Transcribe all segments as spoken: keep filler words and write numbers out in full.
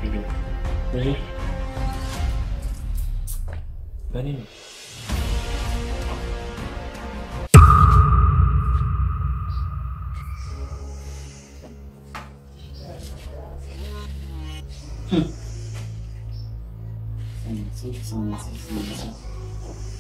Vini. Vini. Vini. Hmm.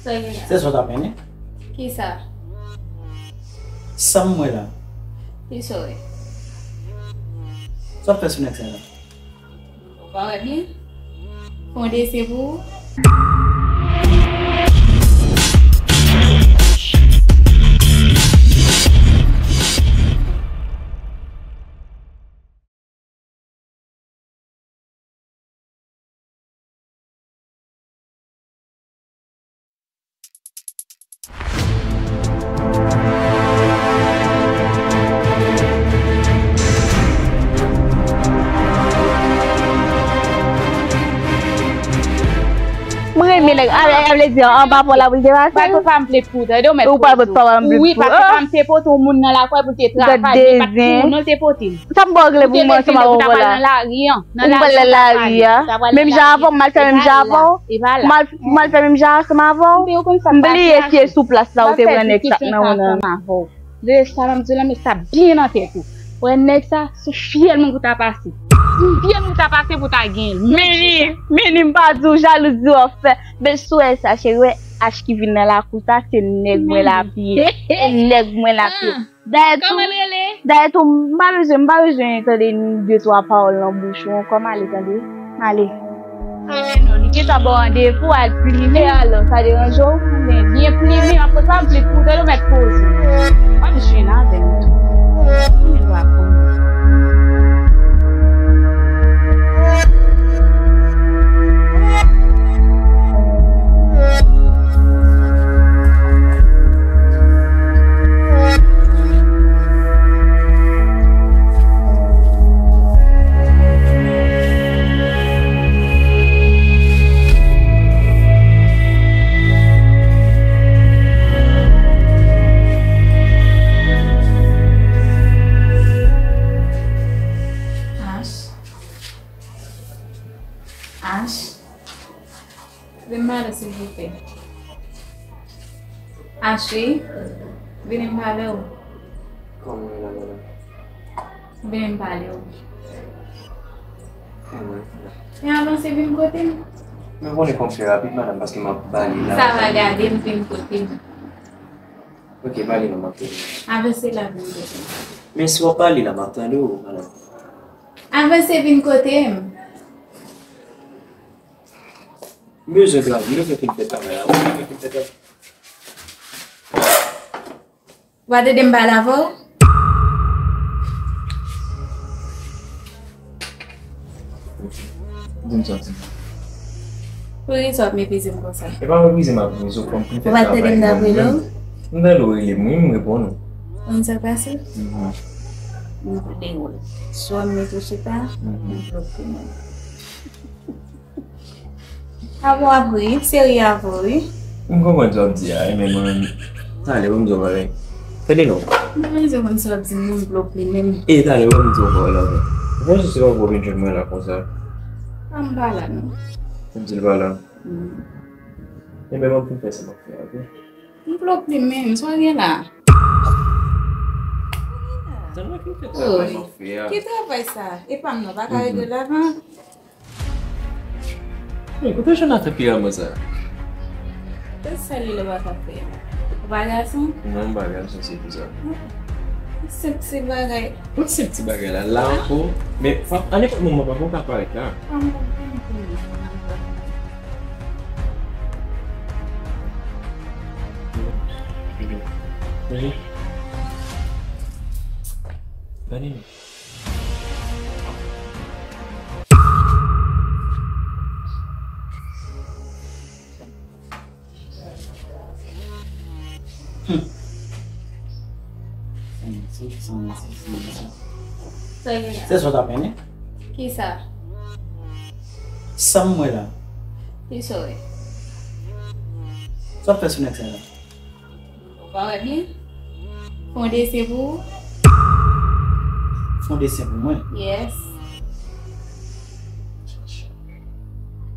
Sa gen la? Se sa w t ap mennen? Kisa? Sa m wè la. Kisa w wè? Sa w ap fè sou nèg sa la? Ou pa wè byen? Fè yon desen pou ou. Mwen renmen nèg. A, a vle di anba pon la pou l te pase. Bat pa m plè pou tande w mèt. Ou pa bat pa m plè pou. Wi, paske pa m te pote yon moun nan lakay pou l te travay, men pa t pou moun non l te pote l. Sa m ba w regle pou mwen ansanm avè w la? Ou te bezwen pou ta pral nan lari an. Ou pral nan lari a. Menm jan avè w, m al fè menm jan avè w. M al, m al fè menm jan ansanm avè w. M bliye si e sou plas la ou te pran nèg sa k nan men w nan. De sa, m ap di w la, men sa byen nan tèt ou. Wè nèg sa, sou fyèl mwen pou ta pase. Sou fyèl mwen pou ta pase pou ta genyen l. Meni, Meni, m pa di w jalouzi w ap fè. Men sou wè sa, cheri, wè ach ki vin nan lakou sa, se nèg mwen l ap ye. Se nèg mwen l ap ye. Dayè tou, dayè tou, m pa bezwen, m pa bezwen tande ni de twa pawòl nan bouch ou ankò, m ale tande. M ale. Ale non, li gentan ba w randevou al plimen alò, sa deranje w? Men byen plimen, apre sa m pli pou tande w mèt poze. W ap jwenn avè m tou. Tounen dwa pou m. Ash. Ash. Vin pale w, silvouplè. Ash, wi. Vini m pale w. Kòman w ye la, madanm? Vini m pale w. Kòman w ye la? Men avanse vin kote m. Men konnen kòm se rapid, madanm, paske m ap bale la. Sa va gade m, vin kote m. Ok, bale non, m ap tande. Avanse la, vin kote m. Men si w ap bale la, m ap tande w, madanm. Avanse vin kote m. M bezwen travay, m bezwen fin fè travay la. Ou bezwen fin fè travay. W a tande m pale avè w? Di m sa w di. Poukisa w ap meprize m konsa? E pa meprize m ap meprize w, fò m fin fè travay mwen menm. Ou pa t tande m t ap rele w? M tande w rele m, wi, m reponn ou. Ou konn sa k pase? Mhm. M vle w. Swa m mete w chita, mhm, m bloke mwen. Avè w ap ri, serye avè w, wi. M konprann sa w ap di a, men mwen, talè, ban m di w yon bagay. Tande non. Mwen menm, se konn sa w ap di, m bloke li menm. E talè, ban m di w yon bagay la, men. Ou panse se yon gwo vin jwenn mwen la konsa? A, m pa la, non. Ou di l pa la? Mm. Enben, ban m fin fè sa m ap fè a, ok? M bloke li menm, sa w gen la? Sa mwen fin fè travay m ap fè a. Ki travay sa? E pa m non, pa ka regle l avan? Men, kote Jonathan pi raman sa? Se sèl li lè w ap fè. Ou pa gason? Non, m pa gason, se pou sa. Senp ti bagay. Kot senp ti bagay la? La ankò? Men, fò, a nenpòt moman, papa w ka parèt la. Pa m konprann pou mwen. Vini. Vini. Vini. Hmm. Se sa w t ap mennen? Kisa? Sa m wè la. Kisa w wè? Sa w ap fè sou nèg sa la? Ou pa wè byen? Fè yon desen pou ou. Fè yon desen pou mwen? Yes.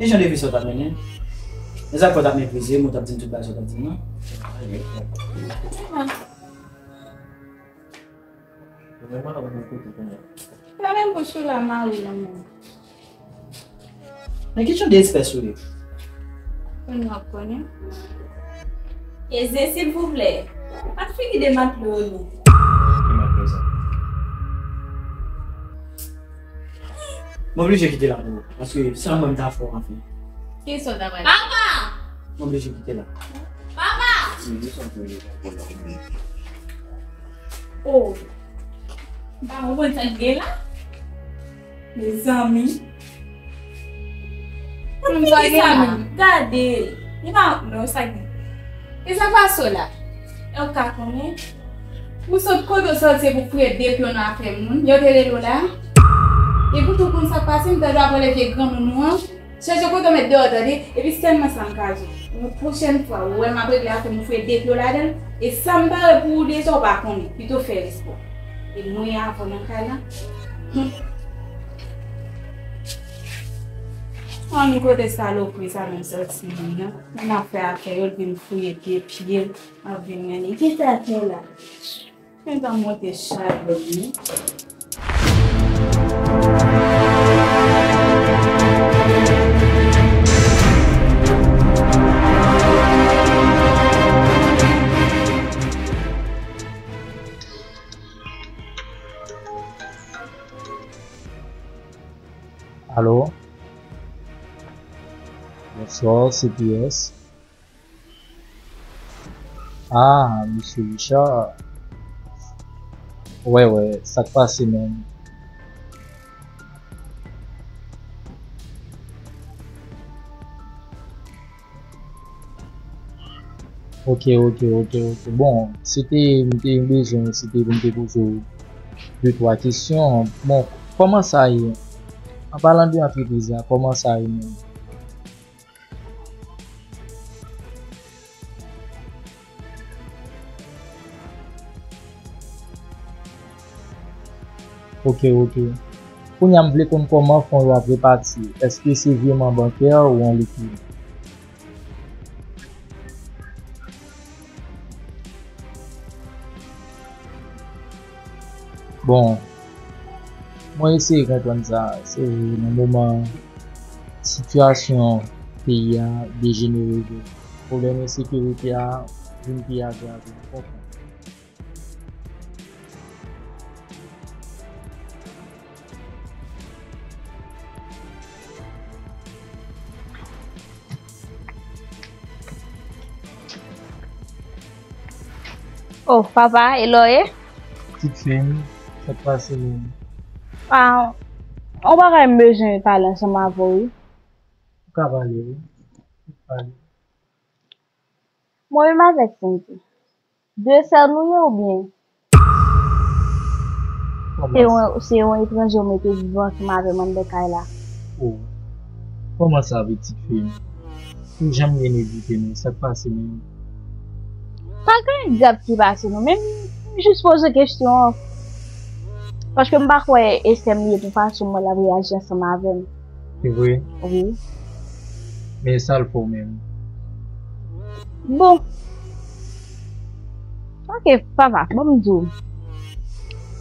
Ki jan de vi sa w t ap mennen? Men sa k fè w t ap meprize m, ou t ap di m tout bagay sa w t ap di m nan? Fèmen bouch ou la, mari lanmou. Men ki jan de espès ou ye? Kounye w ap konnen. Eze, silvouplè. Pa t figi de matlo yo. Ki matlo sa? M oblije kite la pou ou, paske san mwen m ta fè w anfen. Kisa w ta pral fè? Papa! M oblije kite la. Papa! Oh. M pa konprann sa k gen la. Mezanmi. Pou ki sa menm? Gade. Li pa, non, sa gen. E sa pase w la? E w ka konnen. Ou sot kote w sòti pou fouye de pye w nan afè moun. Yo te rele w la. Epi tou konn sa k pase, m tande w ap rele vye granmoun ou an. Chèche kote w met deyò tande, epi sèlman sa m ka di w. Yon pwochèn fwa, ou wè m ap regle afè m, ou fouye de pye w ladan l, e sa m pare pou ou deja, ou pa konnen. Pito fè respè w. E mwen avan nan kay la. Hum. Ann kote salopri sa menm sòti menm nan. Menm afè afè yo, l vin fouye de pye l, ap vin mennen. Kisa fè la? Gentan monte chalè wi. Alo? Bonswa, C P S. Ah, mesye Richard. Wè, wè, sa k pase menm? Ok, ok, ok, ok. Bon, se te, m te bezwen, se te pou m te poze w de twa kesyon. Bon, kòman sa ye? An palan de antrepriz la, kòman sa ye menm? Ok, ok. Kounye a m vle konn kòman fon yo ap repati. Èske se vireman bankè ou an likid? Bon, mwen eseye konprann sa. Se vre, nan moman sitiyasyon peyi a dejenere vre. Pwoblèm ensekirite a vin pi agrave. M konprann. Oh, papa, e lè w ye? Pitit fi m, sa k pase menm? Ah, yon bagay m bezwen pale ansanm avè w, wi. Ou ka pale, wi. Ou ka pale. Mwen menm avèk Cindy. De sè nou ye oubyen? Se yon, se yon etranje w mete viv ansanm avè m anndan kay la? Oh. Kòman sa, pitit fi m? Ou janm gen edike nou, sa k pase menm? Pa gen anyen grav ki pase nou, men m jis poze kesyon an. Paske m pa kwè e sè m li ye pou fason m wè l ap reyaji ansanm avè m. Se vre? Wi. Men sa l fè w menm? Bon. Ok, papa, ban m di w.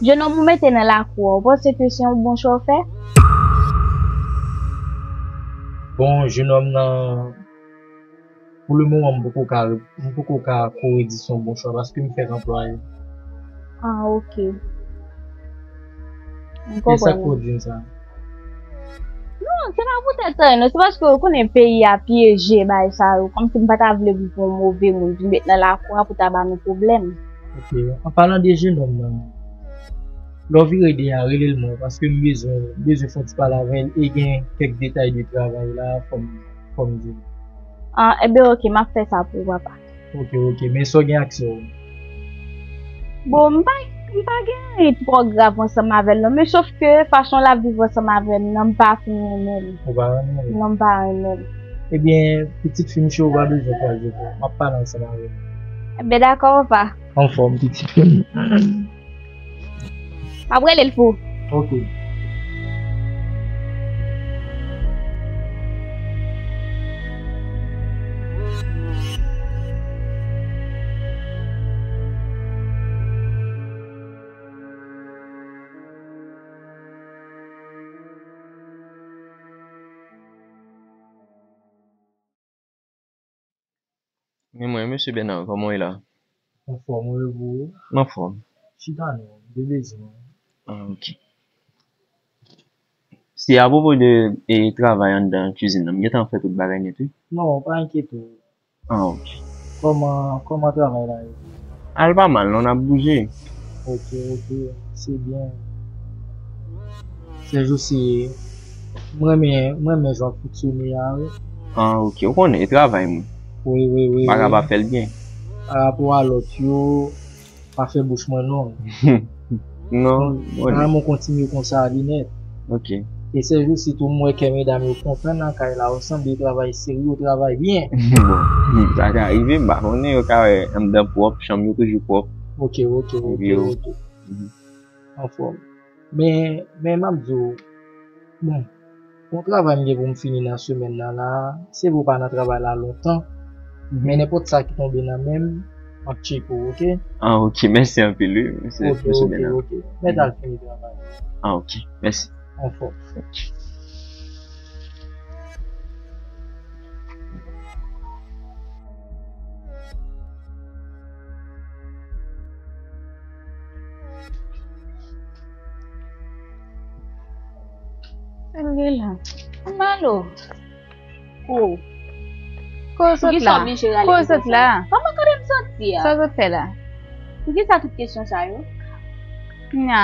Jennonm ou mete nan lakou a, ou panse ke se yon bon chwa w fè? Bon, jennonm nan, pou le moman, m poko ka, m poko ka kore di se yon bon chwa paske m fèk anplwaye. Ah, ok. M konprann. E sa k fè w di m sa? Non, se pa poutèt anyen, non. Se paske ou konnen peyi a pyeje bagay sa yo. Kòmsi m pa ta vle pou yon move moun vin met nan lakou a pou ta ba nou pwoblèm. Ok. An palan de jennonm nan, lè w vire de a, rele l mwen, paske m bezwen, m bezwen fè yon ti pale avè l e gen kèk detay de travay la, fò m, fò m di l. Ah, enben, ok, m ap fè sa pou ou, papa. Ok, ok, men sa w gen ak sè w? Bon, m pa, m pa gen anyen twò grav ansanm avè l, non, men sòf ke fason l ap viv ansanm avè m nan, m pa fin renmen l. Ou pa renmen l? Non, m pa renmen l. Ebyen, pitit fi m, cheri, ou pa bezwen kwaze kò w. M ap pale ansanm avè l. Enben, dakò, papa. Anfòm, pitit fi m. M ap rele l pou ou. Ok. Men mwen, mesye Bèna, kòman w ye la? Anfòm, wi, e pou ou? M anfòm. Chita non, m te bezwen w. Ah, ok. Se apwopo de e, travay anndan kizin nan. M gentan fè tout bagay nèt, wi. Non, pa enkyete w. Ah, ok. Kòman, kòman travay la ye? Al pa mal, non, n ap bouje. Ok, ok, se byen. Sèjousi, m renmen, m renmen jan w fonksyone a, wi. Ah, ok. Ou konnen, e travay mwen. Wi, wi, wi. M pa wi. kapab fè l byen. Pa rapò a lòt yo, pa fè bouch mwen long. Non, Mwen renmen w kontinye konsa, li nèt. Ok. E sèjousi tou, m wè kè medam yo kontan nan kay la, yo sanble travay serye, yo travay byen. Bon, sa ka rive, m pa konnen, yo ka wè anndan pwòp, chanm yo toujou pwòp. Ok, ok, ok, Epi yo- ok. Mhm. Anfòm. Men, men m ap di w, bon, yon travay m gen pou m fini nan semèn nan la, se vre w pa nan travay la lontan, men nenpòt sa ki tonbe nan men m, m ap tcheke w, ok? Ah, ok, mèsi anpil, wi, mesye, Ok, mesye ok, Bèna. ok. Mèt al fini travay. Ah, ok, mèsi. Anfòm. Sa l gen la? Malo. Oh. Kote w sot la? Kote w sot la? Kòman kote m soti a? Sa w sot fè la? Poukisa tout kesyon sa yo? Nya.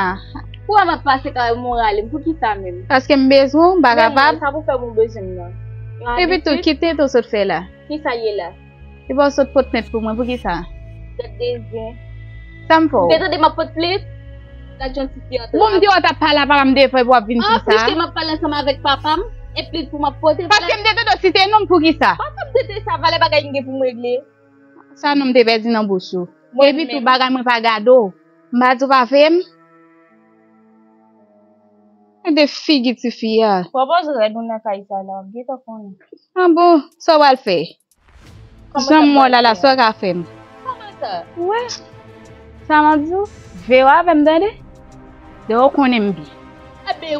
Pou wè m ap pase kare m ou rale m, poukisa menm? Paske m bezwen w, m pa kapab. Sa pou fè m ou bezwen m nan. Epi tou, ki tenten w sot fè la? Kisa ye la? Epi w sot pot plent pou mwen, poukisa? Gad de zen. Sa m fè w? Ou te tande m ap pot plent? Gad jan ti fi an trap. Bon, m di w t ap pale a papa m de fè pou w ap vin konsa. An plis ke m ap pale ansanm avèk papa m, e plent pou m ap pote. Paske m te tande w site non m, poukisa? Papa m te tande sa, valè bagay m gen pou m regle. Sa non m te pèdi nan bouch ou. Epi tou bagay mwen pa gade w. M pa di w pa vre m. Gade figi ti fi a. Pwopoze rèd ou nan kay sa la, w ap gentan konnen. An bon, sa w pral fè? Jan m wè w la la, sa w ka fè m? Kòman sa? Ou wè? Sa m ap di w? Veye w avè m, tande? Dayè w konnen m byen.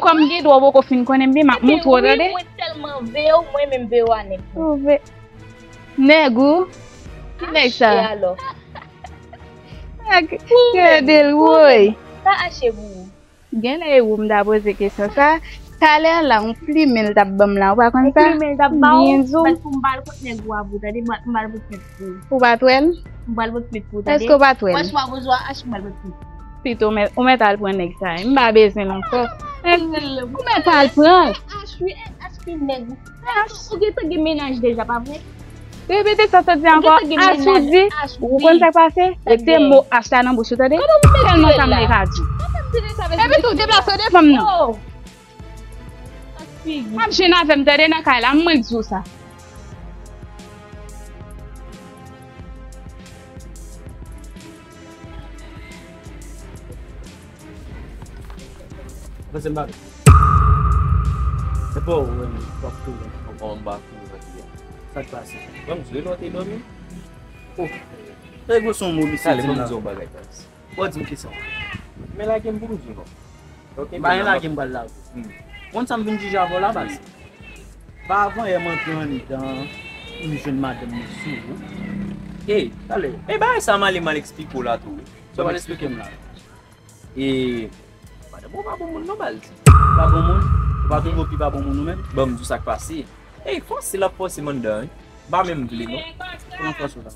Kòm gen dwa w poko fin konnen m byen, m ap montre w, tande? Mwen tèlman veye w, mwen menm veye w a nèg. Ou ve- Nèg ou? Ki nèg sa? Nèg, gade l woy. Sa achte pou ou? Genlè e ou m ta poze kesyon sa. Talè a la, yon plimen l t ap ban m la, ou pa konn sa? Yon plimen l t ap ba w? Byen di w. Bat pou m pral kot nèg ou a pou, tande, m pral pot plent pou ou. Ou pa t wè l? M pral pot plent pou ou, tande. Èske ou pa t wè l? Wè swa pou zwa ach m pral pot plent pou ou. Pito, ou mèt al pran nèg sa, m pa bezwen l ankò. Ou mèt al pran l. Ach wi, ach wi nèg ou. Ou gentan gen mennaj deja, pa vre? Repete sa w sot di ankò. Ach ou di, ou konn sa k pase? Rete mo ach la nan bouch ou, tande? Sèlman sa m te ka di. Epi tou, deplase w devan m non. M ap jwenn avè m, tande, nan kay la, mwen k di w sa. Panse m pa vle. Se pa ou menm w ap kouri ankò anba kouri nan kay la. Sa k pase? Ban m jwe lè w te dòmi. Oh. Sa e gwo son mo misye di m la. Talè, ban m di w yon bagay, guys. Bon, di m kisa. Men lage m pou m di w non. Ok, m pa gen lage m pral lage w. Konn sa m vin jije avè w la, baz? Pa avan yè m antre anndan, m jwenn madanm nan sou ou. Ey, talè. E bagay sa m ale mal eksplike w la tou wi. Sa w pral eksplike m la? E madanm ou pa bon moun non, baz. Pa bon moun? Ou pa twouve w pi pa bon moun ou menm? Ban m di w sa k pase. Ey, fòse l ap fòse m anndan wi. M pa menm vle non. Kòman fòse w la?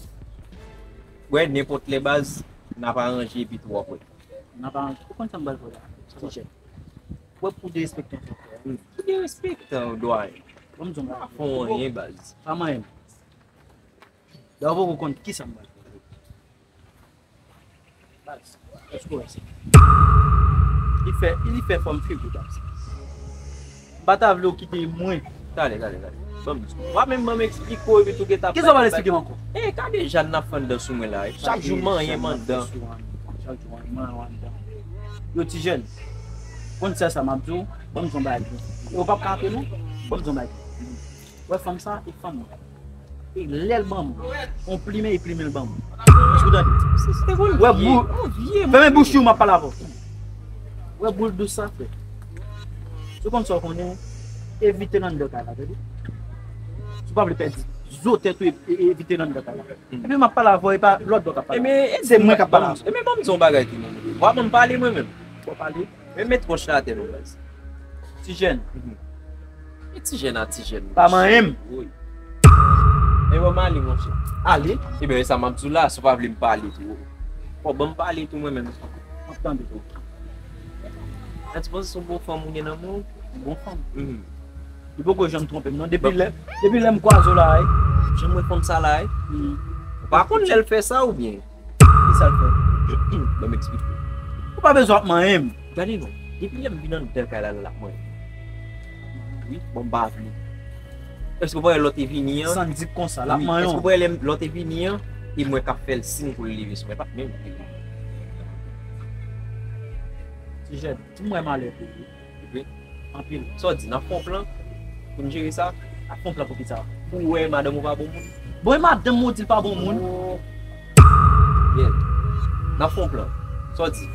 Wè, nenpòt lè, baz, n ap aranje epi tou w ap wè. N ap aranje. Ou konn sa m pral fè w la? Ti jèn. Wè pou derespektan w fè. Ki derespektan, dwayen? Ban m di w yon bagay. Pa fè w anyen, baz. Pa manyen m. Dayè w poko konn kisa m pral fè. Baz, èske w wè sa? Li fè, li fè fòm figi w, baz. M pa ta vle w kite mwen. Talè, talè, talè. Ban m di w. W ap menm ban m eksplike w epi tou gentan. Kisa w pral eksplike m ankò? E gade jan n ap fè anndan sou mwen la. Chak jou manyen m anndan. Chak jou manyen w anndan. Yo ti jèn. Konn sèl sa m ap di w, ban m di w yon bagay. Yo p ap ka antre non. Ban m di w yon bagay. Wè fanm sa, e fanm mwen. E lè l ban m yon plimen, e plimen l ban m. Èske w tande? Wè bou-, fèmen bouch ou, m ap pale avè w. Wè boul dous sa, frè. Si w konn sa w konnen, evite l anndan kay la, tande? Si w pa vle pèdi, zo tèt ou e, e, evite nan mitan kay la. Epi m ap pale avè w, e pa lòt bò k ap pale. Ebyen, se mwen k ap pale avè w. Ebyen, ban m di yon bagay tou, non. W a ban m pale, mwen menm. Fò pale. Men met wòch la atè non, baz. Ti jèn. Mhm. E ti jèn a ti jèn. Pa manyen m. Wi. E bon, m ale, monchè. Ale? Ebyen, e sa m ap di w la, si w pa vle m pale tou. Fò ban m pale tou, mwen menm. M ap tande tou. Èske w panse se yon bon fanm ou gen nan men w? Yon bon fanm? Mhm. Li poko janm twonpe m, non. Depi lè, depi lè m kwaze w la, wi. Janm wè fanm sa la, wi. Mhm. Ou pa konn lè l fè sa oubyen? Kisa l fè? Ban m eksplike w. Ou pa bezwen ap manyen m. Gade non, depi lè m vin anndan kay la, l ap manyen. Wi, bon, m pa vle. Èske w pa wè lè w te vini an? Sann di konsa, l ap manyen w. Èske w pa wè lè m, lè w te vini an, e mwen k ap fè l siy pou l leve sou mwen, pa t menm leve. Ti jèn, ti mwen malè pou ou. Wi. Anpil. Sa w di, n ap fè yon plan pou n jere sa? N ap fè yon plan pou kisa? Pou w wè madanm ou pa bon moun. Bon, e madanm mwen w di l pa bon moun? Oh. Byen. N ap fè yon plan. Sa w di?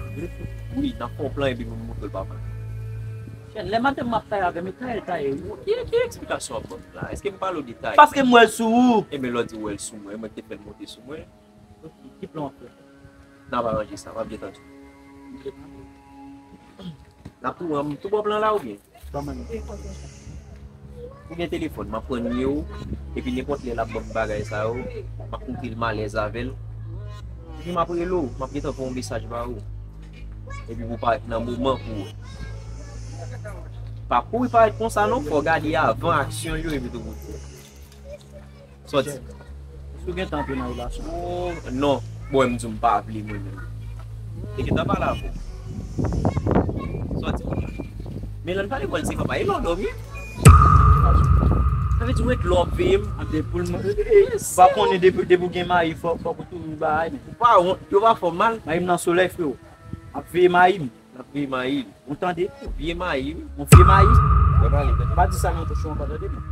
Wi, n ap fè yon plan epi pou n montre l pa bon. Chèn, lè madanm m ap taye avè m, e taye l taye, wi. Ki, ki eksplikasyon w ap ban m la? Èske m pale w de taye? Paske m wè l sou ou. Ebyen, lè w di w wè l sou mwen, e mwen ki te fè l monte sou mwen. Ok, ki plan w ap fè? N ap aranje sa, w ap gentan di. N ap tou, tou bon plan la oubyen? Ou gen telefòn, m ap pran nimewo w, epi nenpòt lè l ap ban m bagay sa yo, m ap santi l m alèz avè l. Epi m ap rele w, m ap gentan voye yon mesaj ba ou. Epi pou parèt nan moman pou ou. Pa kouri parèt konsa non, fò w gade avan aksyon yo epi tou pou di. Sòti. Èske w gentan antre nan relasyon? Oh, non. Bon, m di w m pa vle mwen menm. Te gentan pale avè w. Sòti. Men lè n pale bòl se papa, e lè w dòmi? Sa vle di w ret lè w ap veye m? Depi l mwen, ou pa konnen depi, depi w gen mari, fò, fòk ou toujou bagay, men. Ou pa wont, yo pa fè w mal? Mari m nan solèy, freo. Ap veye mari m. N ap veye mayi l. Ou tande? Ou veye mayi l. Ou veye mayi l. Mwen pale, tande. Pa di sa nan bouch ou ankò, tande, men.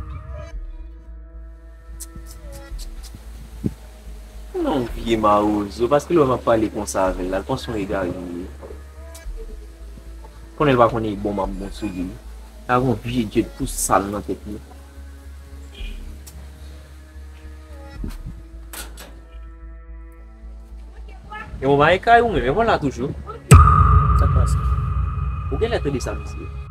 Non, vye mawozo, paske lè w ap pale konsa avè l la, l panse yon egare li ye. Konnen l pa konnen e bon m ap bon sou li. L ap yon vye djed tou sal nan tèt li. E bon, bagay kay ou menm, e vwala toujou. Sa k pase? Ou genlè tande sa misye.